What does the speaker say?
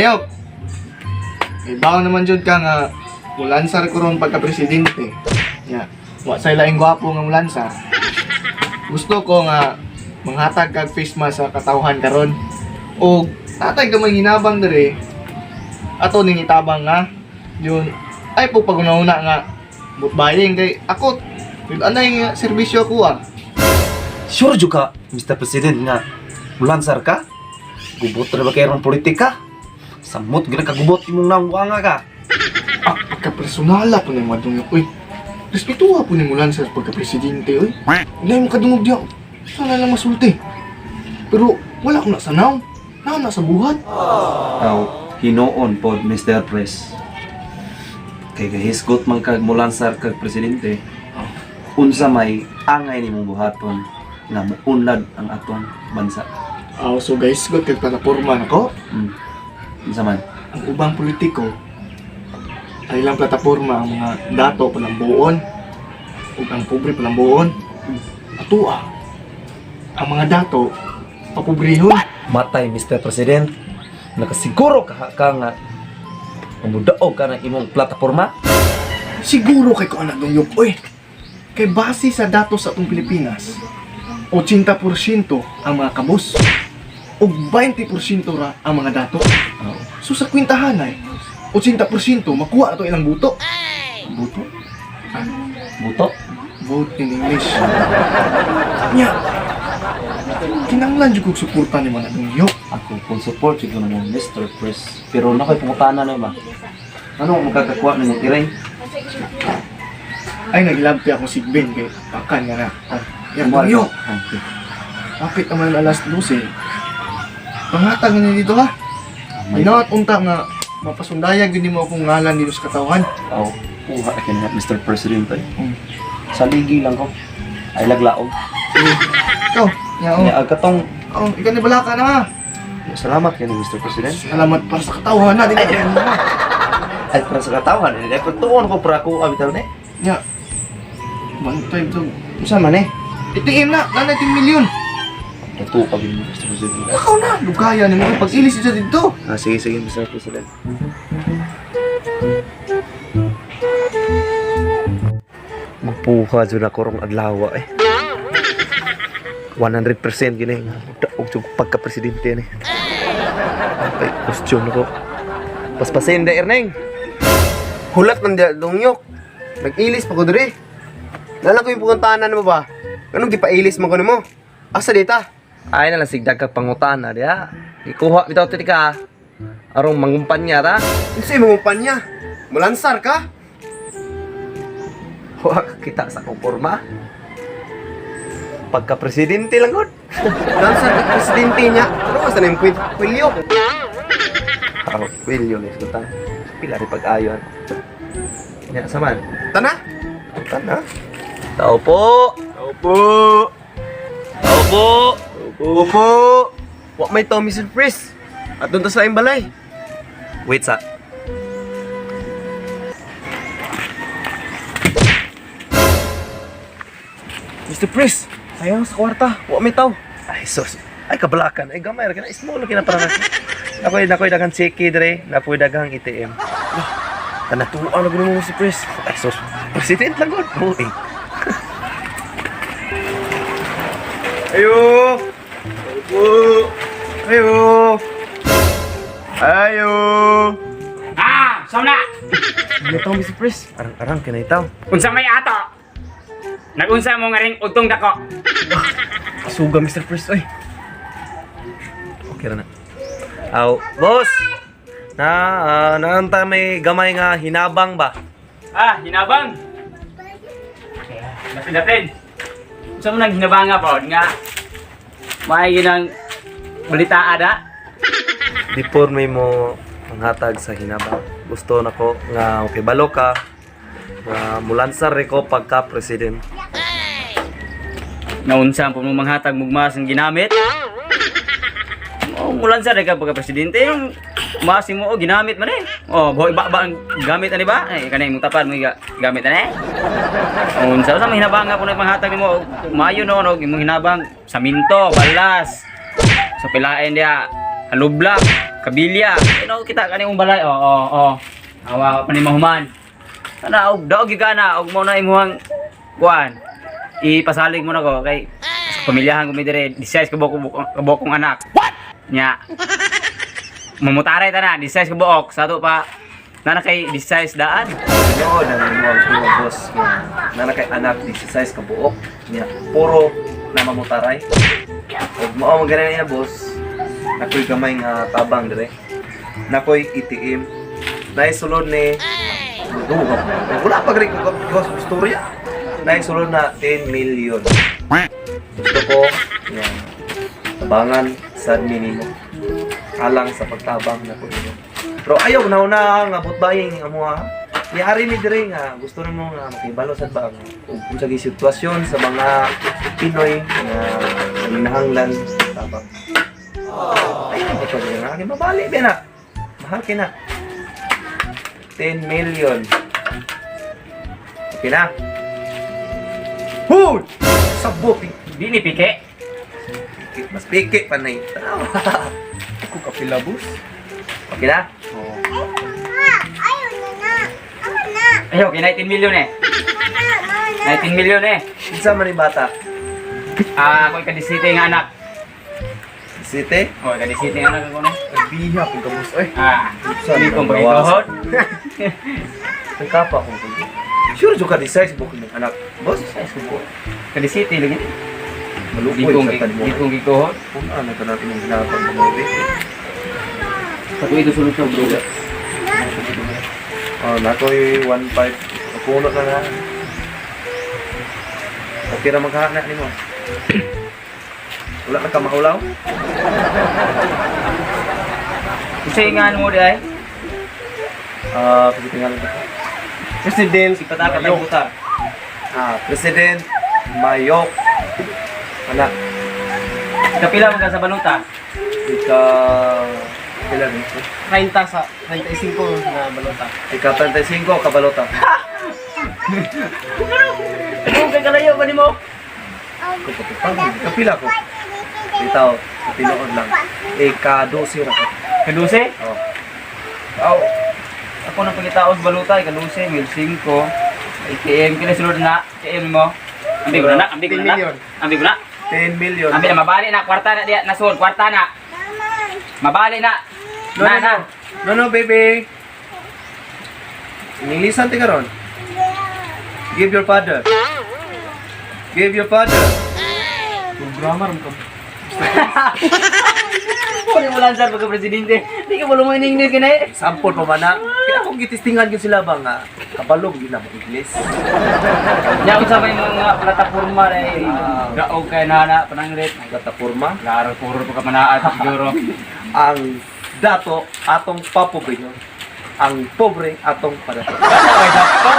Mayok. Ibaw naman jud ka nga mulansar ko ron pagka-presidente. Ya. Wa say laing gwapo nga mulansar. Gusto ko nga manghatag kag face mask sa katawhan karon. Og natay gamay hinabang diri. Ato ning itabang nga yun ay po paguna-una nga buying kay ako anay nga serbisyo ako ah. Sure jud ka, Mr. President, nga mulansar ka? Gubot na ba kayo ng politika? Samot gina kagubot imong nangwanga ka. Ah, pagka-personala po ni Madong. Uy, respetuha po ni Mulan sa pagka-presidente, uy. Hindi mo kadungog diya. Sana lang masulti. Pero wala ko na sanaw. Naa na sa buhat. Aw, hinuon pod, Mr. Pres. Kay gahisgot man kag mulansar kag presidente. Unsa may angay nimong buhaton nga muunlad ang atong bansa? Ah, so guys, good kag plataporma nako. Unsa man? Ang ubang politiko ay ilang plataporma ang mga dato palambuon ug ang pobre palambuon. Ato ah. Ang mga dato papobrehon. Matay, Mr. President. Nakasiguro ka ka nga mudaog ka ng imong plataporma. Siguro kay ko anak ng yuk, oy. Kay base sa datos sa atong Pilipinas, 80% ang mga kabus ug 20% ra ang mga dato. So sa kwintahan ay 80% makuha na to ilang buto. Buto? Buto? Vote in English. Nya. Kinanglan jud kog suporta ni mga nung yuk. Ako, kung support yun mo, Mr. Pres. Pero nako'y pangutana na ba? Ano ang makakakuha ng iring? Ay naglabti ako sigbin kay pakan nga na. Oh, yan dong yuk. Okay. Bakit naman alas 12? Pangatag na dito ha. Hinaot unta nga mapasundayag yun mo akong ngalan dito sa katawan. Aw, kuha ka na, Mr. President. Ay. Sa ligi lang ko. Ay laglaog. Ikaw, nya oh. Nya katong Oh, ikaw ni balaka na ha. Salamat kay ni Mr. President. Salamat para sa katawan na din. Ay para sa katawan, eh pero tuon ko para ako bitaw ni. Nya. Bantay to. Unsa man eh? ATM na, na 19 milyon. Ito ka gid Mr. President. Ikaw na, lugaya ni mo pag-ilis siya dito. Ah, sige sige, Mr. President. Magpuha jud ako rong adlaw eh. 100% gini nga daog jud pagka-presidente ni. Ay, question ako. Paspasin da Erneng. Hulat man diya dungyok. Nag-ilis pa ko diri. Nala ko yung pupuntahanan mo ba? Anong gipailis man ko nimo? Asa dita? Ay na lang sigdag kag pangutana diha. Ikuha bitaw ti ka. Arong mangumpanya ta. Unsa imong kumpanya? Mulansar ka? Wa ka kita sa akong porma. Pagka-presidente lang gud. Mulansar ka presidente niya. Ano asa na yung kwilyo? Aw, kwilyo ni sultan. Pila rin pag-ayon. Nya saman. Tana? Tana? Tao po. Opo. Tao po. Opo. Wa may Tommy surprise. At doon ta sa laing balay. Wait sa. Mr. Pres, sayang sa kwarta. Wa may taw. Ay sus. Ay kabalakan. Ay gamay ra kana small kina para na. Nakoy nakoy daghang cheki dire, napoy daghang ATM. Tana. Tuwa na gulo mo, Mr. Pres. Ay sus. President lang gud. Oo eh. Ayo. Opo. Ayo. Ayo. Ah, sama na. Ano to, Mr. Pres? Arang-arang kinay taw. Unsa may ato? Nagunsa mo nga ring utong dako. Suga, Mr. Pres. Ay. Okay ra na. Aw, boss. Na naanta may gamay nga hinabang ba? Ah, hinabang. Dapin dapin. Unsa mo nang hinabanga pod nga? May ginang balita ada. Before may mo manghatag sa hinabang. Gusto nako nga okay balo ka nga mulansar ko pagka president. Naunsa po mo manghatag mugmas ang ginamit? Oh, mulan sa ka pagka presidente yung mas mo oh, ginamit man eh. Oh, buhay ba ba ang gamit ani ba? Ay kanay imong tapad mo gamit ani. Unsa sa mga hinabang nga po na manghatag nimo mayo no no imong hinabang saminto, balas. Sa pilaen dia, halublak. Kabilya. Ano kita kani imong balay? Oo. Awa pa ni mahuman. Ana og daog gyud ka na og mo na imong kuan. Ipasalig mo na ko kay sa pamilyahan ko mi dire, 16 ka buok kabokong anak. What? Nya. Mamutaray ta na, 16 ka buok sa ato pa nana kay 16 daan. Tinuod ang imong mga boss nga nana kay anak 16 ka buok niya puro na mamutaray. Ug mao man gani niya, boss. Nakoy gamay nga tabang dire. Nakoy ATM. Naisulod ni Dugo. Wala pa gani ko ko istorya. Naisulod na 10 million. Gusto ko nga tabangan sa minimo. Alang sa pagtabang na ko ninyo. Pero ayaw na una nga butbaying ning amuha. Yari mi dire nga gusto nimo nga makibalo sad ba nga ug unsa gyud sitwasyon sa mga Pinoy nga nanginahanglan sa tabang. Ayaw ba to nga kay mabali ba na. Mahal kay na. 10 million. Okay na. Hoy! Sabot eh. Di ni pike. Mas piki pa na eh. Tanawa. Ako kapila, boss. Okay na? Ayo, kay 19 million eh. 19 million eh. Unsa man ni bata? Ah, ako ikadisite nga anak. Site? Oh, ikadisite nga anak ako no. Nagbiha po ka, boss. Ay, Ah, Saan hindi kong ang pagituhod. Nagkapa ko. Sure jud ka di size book ni anak. Boss, size ko. Kadisite lagi. Malukoy Di sa tanmo. kong gituhod. Kung ano ka natin yung ginapang mga baby. Sa ko ito sulod sa bro. Oh, nakoy 1.5. Puno na na. Okay ra magkahana nimo. Wala ka mahulaw? Unsay nga mo di ay? Ah, kasi tingnan ba? President Si pataka tayo buta. Ah, President Mayok. Anak, Kapila man ka sa baluta. ika pila ni? 30 sa 35 na balota. Ika 35 kabalota. Kung kay kalayo ba nimo? Kapila ko. Bitaw, sa tinuod lang. Ika 12 ra ko. Kaduse? Oh. Aw. Ako nang pagitaos baluta kaduse mil 5. ATM kini sulod na ATM mo. Ambi ko na, ambi ko 10 na. million. Ambi ko na. 10 million. Ambi na mabali na kwarta na diya nasud kwarta na. Mabali na. No, Na no, na. No, no, baby. Inilisan ti karon. Give your father. Give your father. programmer mo ka. Pwede mo lang sir pagka presidente. Di ka mo in English kini. Sample pa man na. Kaya akong gitistingan gyud sila ba nga kabalog gyud na mo Ingles. Nya unsa may mga plataporma dai daog kay nana pananglit. Plataporma Klaro puro pa ka manaat siguro. Ang dato atong papobriyon. Ang pobre atong padato. Ay, sakto.